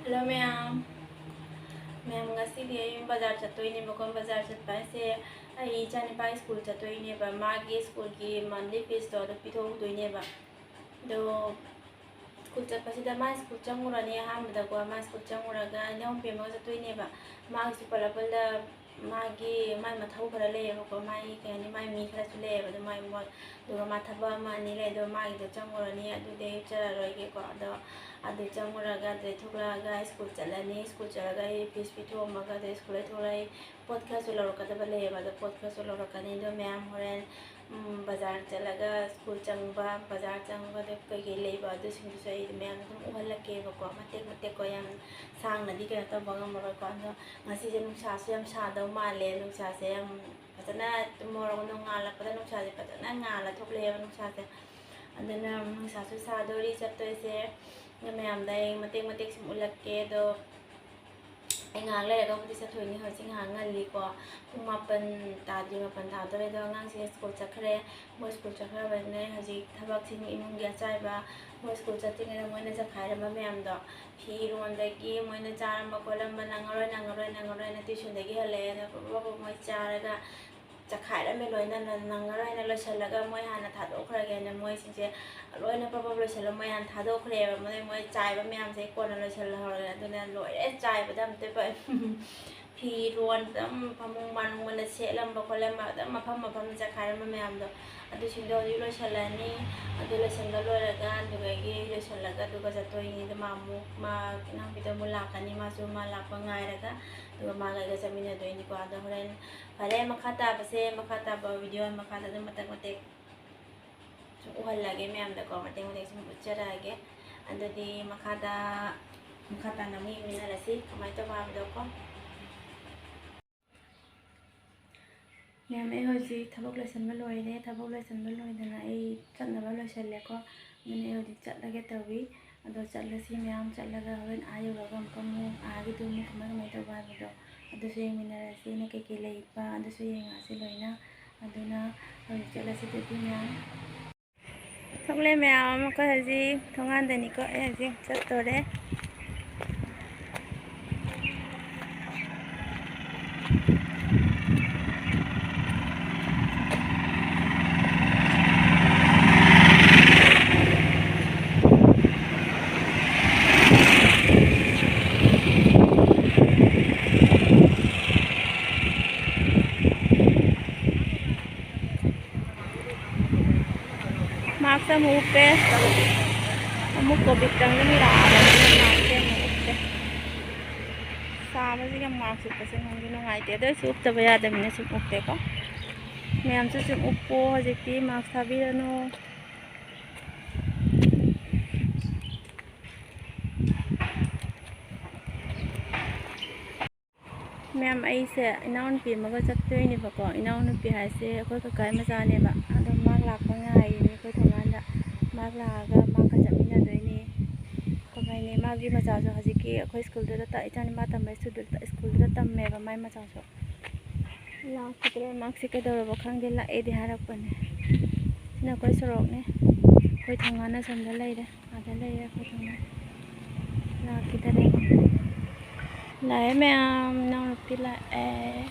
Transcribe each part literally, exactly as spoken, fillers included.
Hello ꯃꯌꯥꯝ꯫ ꯃꯌꯥꯝ, ꯉꯁꯤꯗꯤ ꯑꯩ ꯕꯖꯥꯔ ꯆꯠꯇꯣꯏꯅꯦꯕꯀꯣ꯫ ꯕꯖꯥꯔ ꯆꯠꯄ ꯍꯥꯏꯁꯦ, ꯑꯩ ꯏꯆꯥꯅꯤꯄꯥ ꯁ꯭ꯀꯨꯜ ꯆꯠꯇꯣꯏꯅꯦꯕ, ꯃꯥꯒꯤ ꯁ꯭ꯀꯨꯜꯒꯤ ꯃꯟꯂꯤ ꯐꯤꯁꯇꯣ ꯑꯗꯨ ꯄꯤꯊꯣꯛꯎꯗꯣꯏꯅꯦꯕ꯫ ꯑꯗꯣ ꯁ꯭ꯀꯨꯜ ꯆꯠꯄꯁꯤꯗ ꯃꯥ ꯁ꯭ꯀꯨꯜ ꯆꯪꯉꯨꯔꯅꯤ꯫ ꯑꯍꯥꯟꯕꯗꯀꯣ ꯃꯥ ꯁ꯭ꯀꯨꯜ ꯆꯪꯉꯨꯔꯒ ꯏꯅꯥꯎꯄꯤ ꯑꯃꯒ ꯆꯠꯇꯣꯏꯅꯦꯕ꯫ ꯃꯥꯒꯤꯁꯨ ꯄꯨꯂꯞ ꯄꯨꯜꯂ ꯃꯥꯒꯤ, ꯃꯥꯏ ꯃꯊꯧ ꯈꯔ ꯂꯩꯌꯦꯕꯀꯣ, ꯃꯥꯒꯤ ꯀꯩ ꯍꯥꯏꯅꯤ, ꯃꯥꯏ ꯃꯤ ꯈꯔꯁꯨ ꯂꯩꯌꯦꯕ꯫ ꯑꯗꯨ ꯃꯥꯏ ꯃꯣꯠ-, ꯑꯗꯨꯒ ꯃꯥ ꯊꯕꯛ ꯑꯃ ꯑꯅꯤ ꯂꯩ, ꯑꯗꯣ ꯃꯥꯒꯤꯗꯣ ꯆꯪꯉꯨꯔꯅꯤ꯫ ꯑꯗꯨꯗꯤ ꯑꯩ ꯆꯠꯂꯔꯣꯏꯒꯦꯀꯣ꯫ ꯑꯗꯣ ꯑꯗꯨ ꯆꯪꯉꯨꯔꯒ ꯑꯗꯨꯗꯩ ꯊꯣꯛꯂꯛꯑꯒ ꯁ꯭ꯀꯨꯜ ꯆꯠꯂꯅꯤ꯫ ꯁ꯭ꯀꯨꯜ ꯆꯠꯂꯒ ꯑꯩ ꯐꯤꯁ ꯄꯤꯊꯣꯛꯑꯝꯃꯒ ꯑꯗꯨꯗꯩ ꯁ꯭ꯀꯨꯜꯗꯩ ꯊꯣꯛꯂꯛꯑ ꯑꯩ ꯄꯣꯠ ꯈꯔꯁꯨ ꯂꯧꯔꯛꯀꯗꯕ ꯂꯩꯌꯦꯕ꯫ ꯑꯗꯣ ꯄꯣꯠ ꯈꯔꯁꯨ ꯂꯧꯔꯛꯀꯅꯤ꯫ ꯑꯗꯣ ꯃꯌꯥꯝ ꯍꯣꯔꯦꯟ ꯎꯝ, ꯕꯖꯥꯔ ꯆꯠꯂꯒ ꯁ꯭ꯀꯨꯜ ꯆꯪꯕ, ꯕꯖꯥꯔ ꯆꯪꯕꯗ ꯀꯩꯀꯩ ꯂꯩꯕ, ꯑꯗꯨꯁꯤꯡꯗꯨꯁꯨ ꯑꯩ ꯃꯌꯥꯝ ꯑꯗꯨꯝ ꯎꯍꯜꯂꯛꯀꯦꯕꯀꯣ, ꯃꯇꯦꯛ ꯃꯇꯦꯛꯀꯣ꯫ ꯌꯥꯝ ꯁꯥꯡꯅꯗꯤ ꯀꯩꯅꯣ ꯇꯧꯕ ꯉꯝꯃꯔꯣꯏꯀꯣ꯫ ꯑꯗꯣ ꯉꯁꯤꯁꯦ ꯅꯨꯡꯁꯥꯁꯨ ꯌꯥꯝ ꯁꯥꯗꯧ ꯃꯥꯜꯂꯦ꯫ ꯅꯨꯡꯁꯥꯁꯦ ꯌꯥꯝ ꯐꯖꯅ, ꯃꯣꯔꯣꯛ ꯅꯣꯡꯉꯥꯜꯂꯛꯄꯗ ꯅꯨꯡꯁꯥꯁꯦ ꯐꯖꯅ ꯉꯥꯜꯂ ꯊꯣꯛꯂꯛꯑꯦꯕ ꯅꯨꯡꯁꯥꯁꯦ꯫ ꯑꯗꯨꯅ ꯅꯨꯡꯁꯥꯁꯨ ꯁꯥꯗꯣꯔꯤ꯫ ꯆꯠꯇꯣꯏꯁꯦ ꯃꯌꯥꯝꯗ ꯑꯩ ꯃꯇꯦꯛ ꯃꯇꯦꯛ ꯁꯨꯝ ꯎꯠꯂꯛꯀꯦ꯫ ꯑꯗꯣ ꯑꯩ ꯉꯥꯏꯍꯥꯛ ꯂꯩꯔꯒꯕꯨꯗꯤ ꯆꯠꯊꯣꯛꯏꯅꯤ꯫ ꯍꯧꯖꯤꯛ ꯉꯥꯏꯍꯥꯛ ꯉꯜꯂꯤꯀꯣ, ꯄꯨꯡ ꯃꯥꯄꯟ ꯇꯥꯗ꯭ꯔꯤ, ꯃꯥꯄꯟ ꯇꯥꯗꯣꯔꯦ꯫ ꯑꯗꯣ ꯑꯉꯥꯡꯁꯤꯡ ꯁ꯭ꯀꯨꯜ ꯆꯠꯈ꯭ꯔꯦ꯫ ꯃꯣꯏ ꯁ꯭ꯀꯨꯜ ꯆꯠꯈ꯭ꯔꯕꯅꯤꯅ ꯍꯧꯖꯤꯛ ꯊꯕꯛꯁꯤꯡ, ꯏꯃꯨꯡꯒꯤ ꯑꯆꯥꯏꯕ, ꯃꯣꯏ ꯁ꯭ꯀꯨꯜ ꯆꯠꯇ꯭ꯔꯤꯉꯩꯗ ꯃꯣꯏꯅ ꯆꯈꯥꯏꯔꯝꯕ ꯃꯌꯥꯝꯗꯣ, ꯐꯤꯔꯣꯟꯗꯒꯤ ꯃꯣꯏꯅ ꯆꯥꯔꯝꯕ ꯈꯣꯠꯂꯝꯕ, ꯅꯪꯉꯔꯣꯏ, ꯅꯪꯉꯔꯣꯏ, ꯅꯪꯉꯔꯣꯏꯅ tuitionꯗꯒꯤ ꯍꯜꯂꯛꯑꯦꯅ ꯄ꯭ꯔꯞ ꯄ꯭ꯔꯞ ꯃꯣꯏ ꯆꯥꯔꯒ ꯆꯈꯥꯏꯔꯝꯃꯦ ꯂꯣꯏꯅ꯫ ꯅ-, ꯅꯪꯉꯔꯣꯏꯅ ꯂꯣꯏꯁꯤꯜꯂꯒ ꯃꯣꯏ ꯍꯥꯟꯅ ꯊꯥꯗꯣꯛꯈ꯭ꯔꯒꯦꯅ ꯃꯣꯏꯁꯤꯡꯁꯦ ꯂꯣꯏꯅ ꯄ꯭ꯔꯞ ꯄ꯭ꯔꯞ ꯂꯣꯏꯁꯤꯜꯂꯒ ꯃꯣꯏ ꯍꯥꯟꯅ ꯊꯥꯗꯣꯛꯈ꯭ꯔꯦꯕ꯫ ꯃꯣꯏ, ꯃꯣꯏ ꯆꯥꯏꯕ ꯃꯌꯥꯝꯁꯦ ꯑꯩ ꯀꯣꯟꯅ ꯂꯣꯏꯁꯤꯜꯍꯧꯔꯒꯦ꯫ ꯑꯗꯨꯅ ꯂꯣꯏꯔꯦ ꯆꯥꯏꯕꯗ ꯑꯝꯇꯣꯏꯕ꯫ ꯐꯤꯔꯣꯟ ꯑꯗꯨꯝ ꯐꯃꯨꯡ ꯃꯅꯨꯡ ꯃꯅ ꯁꯦꯠꯂꯝꯕ ꯈꯣꯠꯂꯝꯕ ꯑꯗꯨꯝ ꯃꯐꯝ ꯃꯐꯝꯗ ꯆꯈꯥꯏꯔꯝꯕ ꯃꯌꯥꯝꯗꯣ, ꯑꯗꯨꯁꯤꯡꯗꯣ ꯍꯧꯖꯤꯛ ꯂꯣꯏꯁꯤꯜꯂꯅꯤ꯫ ꯑꯗꯨ ꯂꯣꯏꯁꯤꯟꯕ ꯂꯣꯏꯔꯒ ꯑꯗꯨꯗꯒꯤ ꯂꯣꯏꯁꯤꯜꯂꯒ ꯑꯗꯨꯒ ꯆꯠꯇꯣꯏꯅꯤ꯫ ꯑꯗꯨ ꯃꯥ ꯑꯃꯨꯛ, ꯃꯥ ꯏꯅꯥꯎꯄꯤꯗꯣ ꯑꯃꯨꯛ ꯂꯥꯛꯀꯅꯤ꯫ ꯃꯥꯁꯨ ꯃꯥ ꯂꯥꯛꯄ ꯉꯥꯏꯔꯒ ꯑꯗꯨꯒ ꯃꯥꯒ ꯑꯩꯒ ꯆꯠꯃꯤꯟꯅꯗꯣꯏꯅꯤꯀꯣ꯫ ꯑꯗꯣ ꯍꯣꯔꯦꯟ ꯐꯔꯦ, ꯃꯈꯥ ꯇꯥꯕꯁꯦ, ꯃꯈꯥ ꯇꯥꯕ video ꯃꯈꯥꯗ ꯑꯗꯨꯝ ꯃꯇꯦꯛ ꯃꯇꯦꯛ ꯁꯨꯝ ꯎꯍꯜꯂꯒꯦ ꯃꯌꯥꯝꯗꯀꯣ, ꯃꯇꯦꯛ ꯃꯇꯦꯛ ꯁꯨꯝ ꯎꯠꯆꯔꯛꯑꯒꯦ꯫ ꯑꯗꯨꯗꯤ ꯃꯈꯥꯗ, ꯃꯈꯥ ꯇꯥꯅ ꯑꯃꯨꯛ ꯌꯦꯡꯃꯤꯟꯅꯔꯁꯤ ꯀꯃꯥꯏꯅ ꯇꯧꯕ ꯍꯥꯏꯕꯗꯣꯀꯣ꯫ ꯃꯌꯥꯝ, ꯑꯩ ꯍꯧꯖꯤꯛ ꯊꯕꯛ ꯂꯣꯏꯁꯤꯟꯕ ꯂꯣꯏꯔꯦ꯫ ꯊꯕꯛ ꯂꯣꯏꯁꯤꯟꯕ ꯂꯣꯏꯗꯅ ꯑꯩ ꯆꯠꯅꯕ ꯂꯣꯏꯁꯤꯜꯂꯦꯀꯣ꯫ ꯑꯗꯨꯅ ꯑꯩ ꯍꯧꯖꯤꯛ ꯆꯠꯂꯒꯦ ꯇꯧꯔꯤ꯫ ꯑꯗꯣ ꯆꯠꯂꯁꯤ ꯃꯌꯥꯝ, ꯆꯠꯂꯒ ꯍꯣꯔꯦꯟ ꯑꯥ ꯌꯧꯔꯒ ꯑꯃꯨꯛꯀ ꯑꯃꯨꯛ ꯑꯥꯒꯤꯗꯨ ꯑꯃꯨꯛ ꯀꯃꯥꯏ ꯀꯃꯥꯏꯅ ꯇꯧꯕ ꯍꯥꯏꯕꯗꯣ ꯑꯗꯨꯁꯨ ꯌꯦꯡꯃꯤꯟꯅꯔꯁꯤ꯫ ꯑꯩꯅ ꯀꯩꯀꯩ ꯂꯩꯕ ꯑꯗꯨꯁꯨ ꯌꯦꯡꯉꯛꯑꯁꯤ ꯂꯣꯏꯅ꯫ ꯑꯗꯨꯅ ꯍꯧꯖꯤꯛ ꯆꯠꯂꯁꯤ ꯑꯗꯨꯗꯤ ꯃꯌꯥꯝ꯫ ꯊꯣꯛꯂꯦ ꯃꯌꯥꯝ, ꯑꯩꯈꯣꯏ ꯍꯧꯖꯤꯛ ꯊꯣꯡꯒꯥꯟꯗꯅꯤꯀꯣ꯫ ꯑꯩ ꯍꯧꯖꯤꯛ ꯆꯠꯇꯣꯔꯦ꯫ ꯃꯥꯛꯁ ꯑꯃꯨꯛ ꯎꯞꯄꯦ꯫ ꯑꯃꯨꯛ ꯀꯣꯚꯤꯠꯇ ꯑꯃꯨꯛ ꯂꯥꯛꯑꯕꯅꯤꯅ ꯃꯥꯛꯁꯁꯦ ꯑꯃꯨꯛ ꯎꯞꯄꯦ꯫ ꯁꯥꯕꯁꯤꯒ ꯃꯥꯛꯁ ꯎꯞꯄꯁꯦ ꯅꯨꯡꯗꯤ ꯅꯨꯡꯉꯥꯏꯇꯦ, ꯑꯗꯨ ꯑꯣꯏꯔꯁꯨ ꯎꯞꯇꯕ ꯌꯥꯗꯕꯅꯤꯅ ꯁꯨꯝ ꯎꯞꯄꯦꯀꯣ꯫ ꯃꯌꯥꯝꯁꯨ ꯁꯨꯝ ꯎꯞꯄꯣ, ꯍꯧꯖꯤꯛꯇꯤ ꯃꯥꯛꯁ ꯊꯥꯕꯤꯔꯅꯨ꯫ ꯃꯦꯝ, ꯑꯩꯁꯦ ꯏꯅꯥꯎꯅꯨꯄꯤ ꯑꯃꯒ ꯆꯠꯇꯣꯏꯅꯦꯕꯀꯣ꯫ ꯏꯅꯥꯎꯅꯨꯄꯤ ꯍꯥꯏꯁꯦ ꯑꯩꯈꯣꯏ ꯀꯀꯥꯒꯤ ꯃꯆꯥꯅꯦꯕ꯫ ꯑꯗꯣ ꯃꯥ ꯂꯥꯛꯄ ꯉꯥꯏꯔꯤꯅꯦ ꯑꯩꯈꯣꯏ ꯊꯣꯡꯒꯥꯟꯗ꯫ ꯃꯥ ꯂꯥꯛꯑꯒ ꯃꯥꯒ ꯆꯠꯃꯤꯟꯅꯗꯣꯏꯅꯦ꯫ ꯀꯃꯥꯏꯅ ꯃꯥꯒꯤ ꯃꯆꯥꯁꯨ ꯍꯧꯖꯤꯛꯀꯤ ꯑꯩꯈꯣꯏ ꯁ꯭ꯀꯨꯜꯗꯨꯗ ꯇ-, ꯏꯆꯥꯅꯤ ꯃꯥ ꯇꯝꯕ ꯁ꯭ꯀꯨꯜꯗꯨꯗ, ꯁ꯭ꯀꯨꯜꯗꯨꯗ ꯇꯝꯃꯦꯕ ꯃꯥꯏ ꯃꯆꯥꯁꯨ꯫ ꯂꯥꯛꯈꯤꯗ꯭ꯔꯦ꯫ ꯃꯥꯁꯦ ꯀꯩꯗꯧꯔꯕ ꯈꯪꯗꯦ, ꯂꯥꯛꯑꯦꯗꯤ ꯍꯥꯏꯔꯛꯄꯅꯦ꯫ ꯁꯤꯅ ꯑꯩꯈꯣꯏ ꯁꯣꯔꯣꯛꯅꯦ꯫ ꯑꯩꯈꯣꯏ ꯊꯣꯡꯒꯥꯟ ꯑꯁꯣꯝꯗ ꯂꯩꯔꯦ꯫ ꯑꯥꯗ ꯂꯩꯔꯦ ꯑꯩꯈꯣꯏ ꯊꯣꯡꯒꯥꯟ꯫ ꯂꯥꯛꯈꯤꯗꯔꯦ꯫ ꯂꯥꯛꯑꯦ ꯃꯌꯥꯝ, ꯏꯅꯥꯎꯅꯨꯄꯤ ꯂꯥꯛꯑꯦ꯫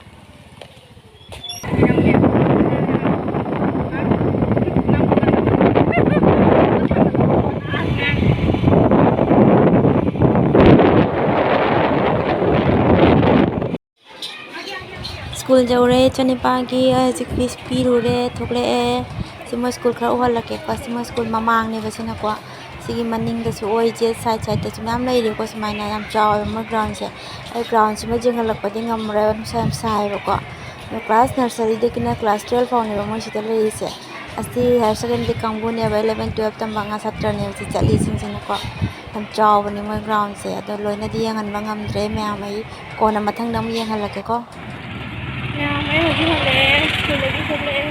ꯁ꯭ꯀꯨꯜ ꯌꯧꯔꯦ ꯏꯆꯥꯅꯤꯄꯥꯒꯤ꯫ ꯑꯩ ꯍꯧꯖꯤꯛ ꯐꯤꯁ ꯄꯤꯔꯨꯔꯦ, ꯊꯣꯛꯂꯛꯑꯦ꯫ ꯁꯤ ꯃꯣꯏ ꯁ꯭ꯀꯨꯜ ꯈꯔ ꯎꯍꯜꯂꯛꯀꯦꯀꯣ꯫ ꯁꯤ ꯃꯣꯏ ꯁ꯭ꯀꯨꯜ ꯃꯃꯥꯡꯅꯦꯕ ꯁꯤꯅꯀꯣ꯫ ꯁꯤꯒꯤ ꯃꯅꯤꯡꯗꯁꯨ ꯑꯣꯏ, ꯁꯥꯏꯠ ꯁꯥꯏꯠꯇꯁꯨ ꯃꯌꯥꯝ ꯂꯩꯔꯦꯀꯣ꯫ ꯁꯨꯃꯥꯏꯅ ꯌꯥꯝ ꯆꯥꯎꯋꯦꯕ ꯃꯣꯏ ꯒ꯭ꯔꯥꯎꯟꯁꯦ꯫ ꯑꯩ ꯒ꯭ꯔꯥꯎꯟꯁꯤꯃ ꯌꯦꯡꯍꯜꯂꯛꯄꯗꯤ ꯉꯝꯃꯔꯣꯏꯕ, ꯅꯨꯡꯁꯥ ꯌꯥꯝ ꯁꯥꯏꯌꯦꯕꯀꯣ꯫ ꯑꯗꯣ ꯀ꯭ꯂꯥꯁ ꯅꯔꯁꯔꯤꯗꯒꯤꯅ ꯀ꯭ꯂꯥꯁ ꯇꯨꯌꯦꯜꯐ ꯐꯥꯎꯅꯦꯕ ꯃꯣꯏ ꯁꯤꯗ ꯂꯩꯔꯤꯁꯦ꯫ ꯑꯁꯤ ꯍꯥꯌꯔ ꯁꯦꯀꯦꯟꯗꯔꯤ ꯀꯥꯡꯕꯨꯅꯦꯕ, ꯏꯂꯚꯦꯟ ꯇꯨꯌꯦꯜꯐ ꯇꯝꯕ ꯑꯉꯥꯡ ꯁꯥꯇ꯭ꯔꯅꯦꯕ ꯁꯤ ꯆꯠꯂꯤꯁꯤꯡꯁꯤꯅꯀꯣ꯫ ꯌꯥꯝ ꯆꯥꯎꯕꯅꯦ ꯃꯣꯏ ꯒ꯭ꯔꯥꯎꯟꯁꯦ꯫ ꯑꯗꯣ ꯂꯣꯏꯅꯗꯤ ꯌꯦꯡꯍꯟꯕ ꯉꯝꯗ꯭ꯔꯦ ꯃꯌꯥꯝ, ꯑꯩ ꯀꯣꯟꯅ ꯃꯊꯪꯗ ꯑꯃꯨꯛ ꯌꯦꯡꯍꯜꯂꯛꯀꯦꯀꯣ꯫ ꯃꯌꯥꯝ, ꯑꯩ ꯍꯧꯖꯤꯛ ꯍꯜꯂꯛꯑꯦ, ꯁ꯭ꯀꯨꯜꯗꯒꯤ ꯊꯣꯛꯂꯛꯑꯦ꯫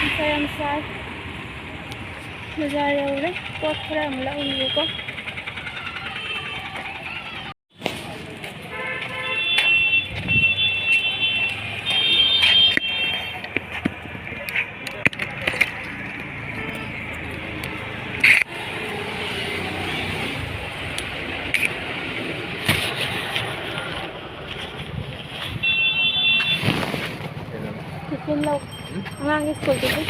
ꯅꯨꯡꯁꯥ ꯌꯥꯝ ꯁꯥꯏ꯫ ꯕꯖꯥꯔ ꯌꯧꯔꯦ꯫ ꯄꯣꯠ ꯈꯔ ꯑꯃꯨꯛ ꯂꯧꯈꯤꯒꯦꯀꯣ꯫ Tiffin ꯂꯧ꯫ ꯑꯉꯥꯡꯒꯤ school tiffin꯫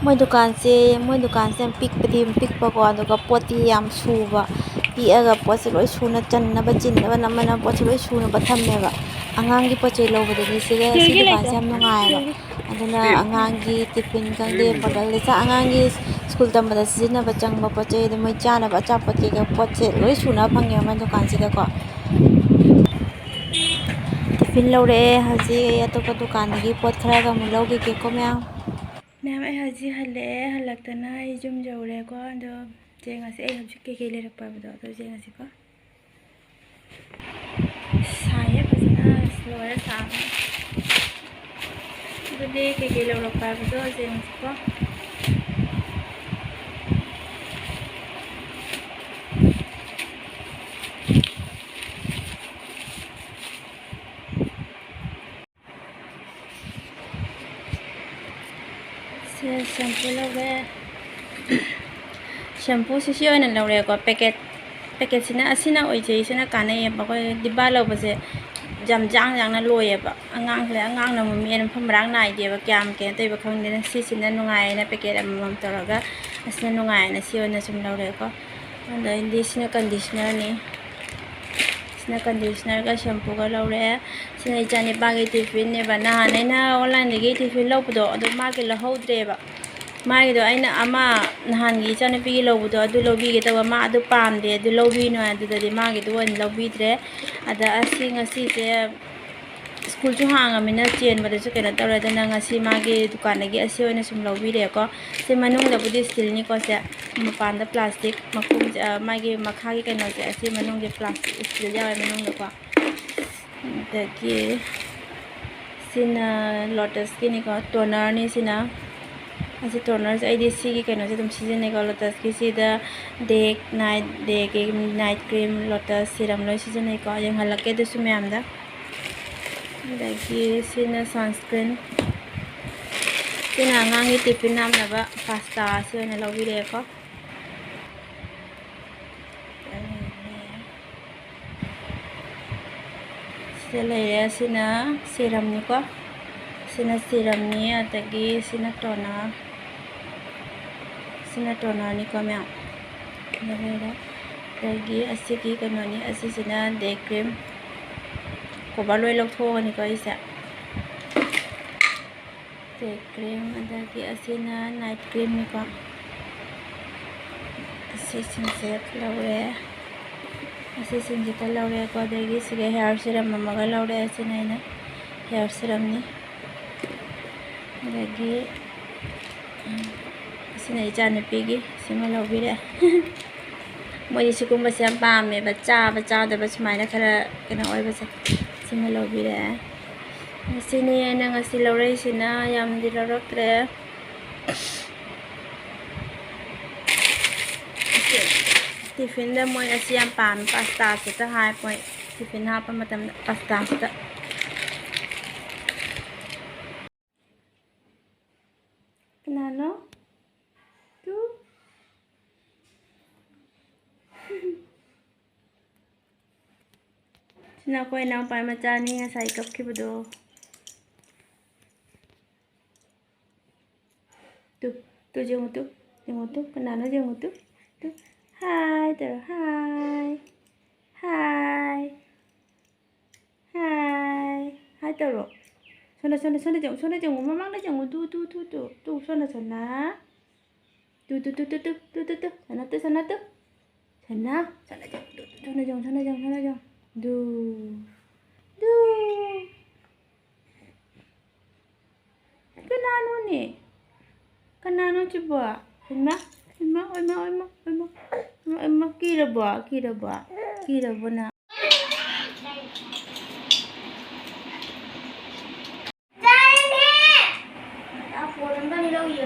ꯃꯣꯏ ꯗꯨꯀꯥꯟꯁꯦ, ꯃꯣꯏ ꯗꯨꯀꯥꯟꯁꯦ ꯌꯥꯝ ꯄꯤꯛꯄꯗꯤ ꯌꯥꯝ ꯄꯤꯛꯄꯀꯣ, ꯑꯗꯨꯒ ꯄꯣꯠꯇꯤ ꯌꯥꯝ ꯁꯨꯕ, ꯄꯤꯛꯑꯒ ꯄꯣꯠꯁꯦ ꯂꯣꯏ ꯁꯨꯅ ꯆꯟꯅꯕ, ꯆꯤꯟꯅꯕ, ꯅꯝꯃ ꯅꯝꯃ ꯄꯣꯠꯁꯦ ꯂꯣꯏ ꯁꯨꯅꯕ ꯊꯝꯃꯦꯕ꯫ ꯑꯉꯥꯡꯒꯤ ꯄꯣꯠ ꯆꯩ ꯂꯧꯕꯗꯗꯤ ꯁꯤꯗ, ꯁꯤ ꯁꯤꯒꯤ ꯗꯨꯀꯥꯟꯁꯦ ꯂꯩꯇ꯭ꯔꯣ? ꯌꯥꯝ ꯅꯨꯡꯉꯥꯏꯌꯦꯕ꯫ ꯁꯤꯒꯤ꯫ ꯑꯗꯨꯅ ꯑꯉꯥꯡꯒꯤ tiffin ꯈꯪꯗꯦ, bottle ꯗ ꯆꯥ-, ꯑꯉꯥꯡꯒꯤ school ꯇꯝꯕꯗ ꯁꯤꯖꯤꯟꯅꯕ ꯆꯪꯕ ꯄꯣꯠ ꯆꯩ, ꯑꯗꯨ ꯃꯣꯏ ꯆꯥꯅꯕ ꯑꯆꯥꯄꯣꯠ ꯀꯩꯀꯥ ꯄꯣꯠꯁꯦ ꯂꯣꯏ ꯁꯨꯅ ꯐꯪꯉꯦꯕ ꯃꯣꯏ ꯗꯨꯀꯥꯟꯁꯤꯗꯀꯣ꯫ Tiffin ꯂꯧꯔꯛꯑꯦ꯫ ꯍꯧꯖꯤꯛ ꯑꯩ ꯑꯇꯣꯞꯄ ꯗꯨꯀꯥꯟꯗꯒꯤ ꯄꯣꯠ ꯈꯔꯒ ꯑꯃꯨꯛ ꯂꯧꯈꯤꯒꯦꯀꯣ ꯃꯌꯥꯝ꯫ ꯃꯌꯥꯝ, ꯑꯩ ꯍꯧꯖꯤꯛ ꯍꯜꯂꯛꯑꯦ꯫ ꯍꯜꯂꯛꯇꯅ ꯑꯩ ꯌꯨꯝ ꯌꯧꯔꯦꯀꯣ꯫ ꯑꯗꯣ ꯌꯦꯡꯉꯁꯤ ꯑꯩ ꯍꯧꯖꯤꯛ ꯀꯩꯀꯩ ꯂꯩꯔꯛꯄ ꯍꯥꯏꯕꯗꯣ꯫ ꯑꯗꯣ ꯌꯦꯡꯉꯁꯤꯀꯣ꯫ ꯁꯥꯏꯌꯦ ꯐꯖꯅ꯫ ꯑꯁ, ꯂꯣꯏꯔꯦ ꯁꯥꯕꯅ꯫ ꯑꯗꯨꯗꯤ ꯀꯩꯀꯩ ꯂꯧꯔꯛꯄ ꯍꯥꯏꯕꯗꯣ ꯌꯦꯡꯉꯁꯤꯀꯣ꯫ ꯁꯦ, shampoo ꯂꯧꯔꯦ꯫ Shampoo ꯁꯤ, ꯁꯤ ꯑꯣꯏꯅ ꯂꯧꯔꯦꯀꯣ꯫ Packet, packet ꯁꯤꯅ, ꯑꯁꯤꯅ ꯑꯣꯏꯖꯩ, ꯁꯤꯅ ꯀꯥꯟꯅꯩꯌꯦꯕ꯫ ꯑꯩꯈꯣꯏ ꯗꯤꯕꯥ ꯂꯧꯕꯁꯦ ꯌꯥꯝ ꯌꯥꯡ ꯌꯥꯡꯅ ꯂꯣꯏꯌꯦꯕ꯫ ꯑꯉꯥꯡꯁꯤꯗ, ꯑꯉꯥꯡꯅ ꯑꯃꯨꯛ ꯃꯦꯟ ꯃꯐꯝ ꯃꯔꯥꯡ ꯅꯥꯏꯗꯦꯕ, ꯀꯌꯥꯝ ꯀꯩꯅꯣ ꯇꯧꯔꯤꯕ ꯈꯪꯗꯦꯅ꯫ ꯁꯤꯁꯤꯅ ꯅꯨꯡꯉꯥꯏꯌꯦꯅ packet ꯑꯃꯃꯝ ꯇꯧꯔꯒ, ꯑꯁꯤꯅ ꯅꯨꯡꯉꯥꯏꯌꯦꯅ ꯁꯤ ꯑꯣꯏꯅ ꯁꯨꯝ ꯂꯧꯔꯦꯀꯣ꯫ ꯑꯗꯩꯗꯤ ꯁꯤꯅ conditioner ꯅꯤ꯫ ꯁꯤꯅ conditioner ꯒ shampoo ꯒ ꯂꯧꯔꯦ꯫ ꯁꯤꯅ ꯏꯆꯥꯅꯤꯄꯥꯒꯤ tiffin ꯅꯦꯕ꯫ ꯅꯍꯥꯟ ꯑꯩꯅ online ꯗꯒꯤ tiffin ꯂꯧꯕꯗꯣ, ꯑꯗꯣ ꯃꯥꯒꯤ ꯂꯧꯍꯧꯗ꯭ꯔꯦꯕ꯫ ꯃꯥꯒꯤꯗꯣ ꯑꯩꯅ ꯑꯃ ꯅꯍꯥꯟꯒꯤ ꯏꯆꯥꯅꯨꯄꯤꯒꯤ ꯂꯧꯕꯗꯣ, ꯑꯗꯨ ꯂꯧꯕꯤꯒꯦ ꯇꯧꯕ꯫ ꯃꯥ ꯑꯗꯨ ꯄꯥꯝꯗꯦ, ꯑꯗꯨ ꯂꯧꯕꯤꯅꯨ ꯍꯥꯏ꯫ ꯑꯗꯨꯗꯗꯤ ꯃꯥꯒꯤꯗꯨ ꯑꯣꯏꯅ ꯂꯧꯕꯤꯗ꯭ꯔꯦ꯫ ꯑꯗ ꯑꯁꯤ ꯉꯁꯤꯁꯦ school ꯁꯨ ꯍꯥꯡꯉꯃꯤꯅ ꯆꯦꯟꯕꯗꯁꯨ ꯀꯩꯅꯣ ꯇꯧꯔꯦ꯫ ꯑꯗꯨꯅ ꯉꯁꯤ ꯃꯥꯒꯤ ꯗꯨꯀꯥꯟꯗꯒꯤ ꯑꯁꯤ ꯑꯣꯏꯅ ꯁꯨꯝ ꯂꯧꯕꯤꯔꯦꯀꯣ꯫ ꯁꯤ ꯃꯅꯨꯡꯗꯕꯨꯗꯤ steel ꯅꯤꯀꯣ ꯁꯦ꯫ ꯃꯄꯥꯟꯗ plastic ꯃꯈꯨꯝꯁꯦ, ꯑ, ꯃꯥꯒꯤ ꯃꯈꯥꯒꯤ ꯀꯩꯅꯣꯁꯦ, ꯑꯁꯤ ꯃꯅꯨꯡꯒꯤ plastic steel ꯌꯥꯎꯋꯦ ꯃꯅꯨꯡꯗꯀꯣ꯫ ꯑꯗꯒꯤ ꯁꯤꯅ Lotus ꯀꯤꯅꯤꯀꯣ, toner ꯅꯤ ꯁꯤꯅ꯫ ꯑꯁꯤ ꯇꯣꯅꯔꯁꯦ ꯑꯩꯗꯤ ꯁꯤꯒꯤ ꯀꯩꯅꯣꯁꯦ ꯑꯗꯨꯝ ꯁꯤꯖꯤꯟꯅꯩꯀꯣ, ꯂꯣꯇꯁꯀꯤ ꯁꯤꯗ ꯗꯦ ꯅꯥꯏꯠ, ꯗꯦꯒꯤ ꯅꯥꯏꯠ ꯀ꯭ꯔꯤꯝ, ꯂꯣꯇꯁ ꯁꯤꯔꯝ ꯂꯣꯏ ꯁꯤꯖꯤꯟꯅꯩꯀꯣ꯫ ꯌꯦꯡꯍꯜꯂꯛꯀꯦ ꯑꯗꯨꯁꯨ ꯃꯌꯥꯝꯗ꯫ ꯑꯗꯒꯤ ꯁꯤꯅ ꯁꯟꯁꯀ꯭ꯔꯤꯟ꯫ ꯁꯤꯅ ꯑꯉꯥꯡꯒꯤ ꯇꯤꯐꯤꯟ ꯍꯥꯞꯅꯕ ꯄꯥꯁꯇꯥ ꯑꯁꯤ ꯑꯣꯏꯅ ꯂꯧꯕꯤꯔꯛꯑꯦꯀꯣ꯫ ꯁꯤꯗ ꯂꯩꯔꯦ꯫ ꯁꯤꯅ ꯁꯤꯔꯝꯅꯤꯀꯣ꯫ ꯁꯤꯅ ꯁꯤꯔꯝꯅꯤ, ꯑꯗꯒꯤ ꯁꯤꯅ ꯇꯣꯅꯔ꯫ ꯁꯤꯅ ꯇꯣꯅꯔꯅꯤꯀꯣ ꯃꯌꯥꯝ꯫ ꯁꯤꯗ ꯂꯩꯔꯦ꯫ ꯑꯗꯒꯤ ꯑꯁꯤꯒꯤ ꯀꯩꯅꯣꯅꯤ, ꯑꯁꯤꯁꯤꯅ ꯗꯦ ꯀ꯭ꯔꯤꯝ꯫ ꯀꯣꯚꯔ ꯂꯣꯏ ꯂꯧꯊꯣꯛꯑꯒꯅꯤꯀꯣ ꯑꯩꯁꯦ꯫ ꯗꯦ ꯀ꯭ꯔꯤꯝ, ꯑꯗꯒꯤ ꯑꯁꯤꯅ ꯅꯥꯏꯠ ꯀ꯭ꯔꯤꯝꯅꯤꯀꯣ꯫ ꯑꯁꯤꯁꯤꯡꯁꯦ ꯂꯧꯔꯦ꯫ ꯑꯁꯤꯁꯤꯡꯁꯤꯗ ꯂꯧꯔꯦꯀꯣ꯫ ꯑꯗꯒꯤ ꯁꯤꯒ ꯍꯦꯌꯔ ꯁꯤꯔꯝ ꯑꯃꯒ ꯂꯧꯔꯦ꯫ ꯑꯁꯤꯅ ꯑꯩꯅ ꯍꯦꯌꯔ ꯁꯤꯔꯝꯅꯤ꯫ ꯑꯗꯒꯤ, ꯎꯝ, ꯑꯁꯤꯅ ꯏꯆꯥꯅꯨꯄꯤꯒꯤ, ꯁꯤꯃ ꯂꯧꯕꯤꯔꯦ꯫ ꯃꯣꯏꯗꯤ ꯁꯤꯒꯨꯝꯕꯁꯦ ꯌꯥꯝ ꯄꯥꯝꯃꯦꯕ, ꯆꯥꯕ ꯆꯥꯗꯕ ꯁꯨꯃꯥꯏꯅ ꯈꯔ ꯀꯩꯅꯣ ꯑꯣꯏꯕꯁꯦ꯫ ꯁꯤꯃ ꯂꯧꯕꯤꯔꯦ꯫ ꯁꯤꯅꯤ ꯑꯩꯅ ꯉꯁꯤ ꯂꯧꯔꯛꯏꯁꯤꯅ, ꯌꯥꯝꯗꯤ ꯂꯧꯔꯛꯇ꯭ꯔꯦ꯫ ꯇꯤꯐꯤꯟꯗ ꯃꯣꯏ ꯑꯁꯤ ꯌꯥꯝ ꯄꯥꯝꯃꯦ, ꯄꯥꯁꯇꯥꯁꯤꯗ ꯍꯥꯏ ꯃꯣꯏ ꯇꯤꯐꯤꯟ ꯍꯥꯞꯄ ꯃꯇꯝꯗ ꯄꯥꯁꯇꯥꯁꯤꯗ꯫ ꯀꯅꯥꯅꯣ? ꯇꯨ꯫ ꯁꯤꯅ ꯑꯩꯈꯣꯏ ꯏꯅꯥꯎꯄꯥ ꯃꯆꯥꯅꯤ ꯉꯁꯥꯏ ꯀꯞꯈꯤꯕꯗꯣ꯫ ꯇꯨ, ꯇꯨ ꯌꯦꯡꯉꯨ ꯇꯨ, ꯌꯦꯡꯉꯨ ꯇꯨ, ꯀꯅꯥꯅꯣ ꯌꯦꯡꯉꯨ ꯇꯨ, ꯇꯨ꯫ ꯍꯥꯏ ꯇꯧꯔꯣ, ꯍꯥꯏ꯫ ꯍꯥꯏ꯫ ꯍꯥꯏ꯫ ꯍꯥꯏ ꯇꯧꯔꯣ꯫ ꯁꯣꯝꯗ, ꯁꯣꯝꯗ, ꯁꯣꯝꯗ ꯌꯦꯡꯉꯨ, ꯁꯣꯝꯗ ꯌꯦꯡꯉꯨ, ꯃꯃꯥꯡꯗ ꯌꯦꯡꯉꯨ, two, two, two, two, two, ꯁꯣꯝꯗ, ꯁꯣꯝꯗ꯫ Two, two, two, two, two, two, two, two, ꯁꯣꯝꯗ, ꯇꯨ, ꯁꯣꯝꯗ, ꯇꯨ꯫ ꯁꯣꯝꯗ, ꯁꯣꯝꯗ ꯌꯦꯡꯉꯨ, ꯇꯨ, ꯇꯨ, ꯁꯣꯝꯗ ꯌꯦꯡꯉꯨ, ꯁꯣꯝꯗ ꯌꯦꯡꯉꯨ, ꯁꯣꯝꯗ ꯌꯦꯡꯉꯨ꯫ ꯇꯨ꯫ ꯇꯨ꯫ ꯀꯅꯥꯅꯣꯅꯦ? ꯀꯅꯥꯅꯣ ꯁꯤꯕꯣ? ꯍꯩꯃꯥ, ꯍꯩꯃꯥ, ꯍꯩꯃꯥ, ꯍꯩꯃꯥ, ꯍꯩꯃꯥ, ꯍꯩꯃꯥ, ꯀꯤꯔꯕꯣ? ꯀꯤꯔꯕꯣ? ꯀꯤꯔꯕꯣ ꯅꯪ? ꯆꯥꯔꯦꯅꯦ! ꯑꯥ, ꯐꯣꯟ ꯑꯝꯇ ꯂꯧꯈꯤꯒꯦ꯫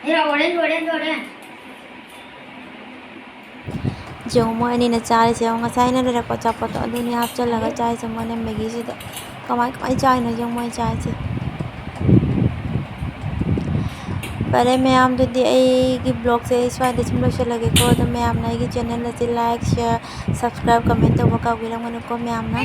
ꯑꯦ, orange, orange, orange꯫ ꯌꯦꯡꯉꯨ, ꯃꯣꯏ ꯑꯅꯤꯅ ꯆꯥꯔꯤꯁꯦ ꯌꯦꯡꯉꯨ꯫ ꯉꯁꯥꯏ ꯑꯩꯅ ꯂꯩꯔꯛꯄ ꯑꯆꯥꯄꯣꯠꯇꯣ ꯑꯗꯨꯅꯤ ꯍꯥꯞꯆꯤꯜꯂꯒ ꯆꯥꯔꯤꯁꯦ ꯃꯣꯏꯅ ꯃꯦꯒꯤꯁꯤꯗ꯫ ꯀꯃꯥꯏ ꯀꯃꯥꯏ ꯆꯥꯔꯤꯅꯣ ꯌꯦꯡꯉꯨ ꯃꯣꯏ ꯆꯥꯔꯤꯁꯦ꯫ ꯐꯔꯦ ꯃꯌꯥꯝ, ꯑꯗꯨꯗꯤ ꯑꯩꯒꯤ vlogꯁꯦ ꯑꯩ ꯁ꯭ꯋꯥꯏꯗ ꯁꯨꯝ ꯂꯣꯏꯁꯤꯜꯂꯒꯦꯀꯣ꯫ ꯑꯗꯣ ꯃꯌꯥꯝꯅ ꯑꯩꯒꯤ channel ꯑꯁꯤ like, share, subscribe, comment ꯇꯧꯕ ꯀꯥꯎꯕꯤꯔꯝꯒꯅꯨꯀꯣ ꯃꯌꯥꯝꯅ꯫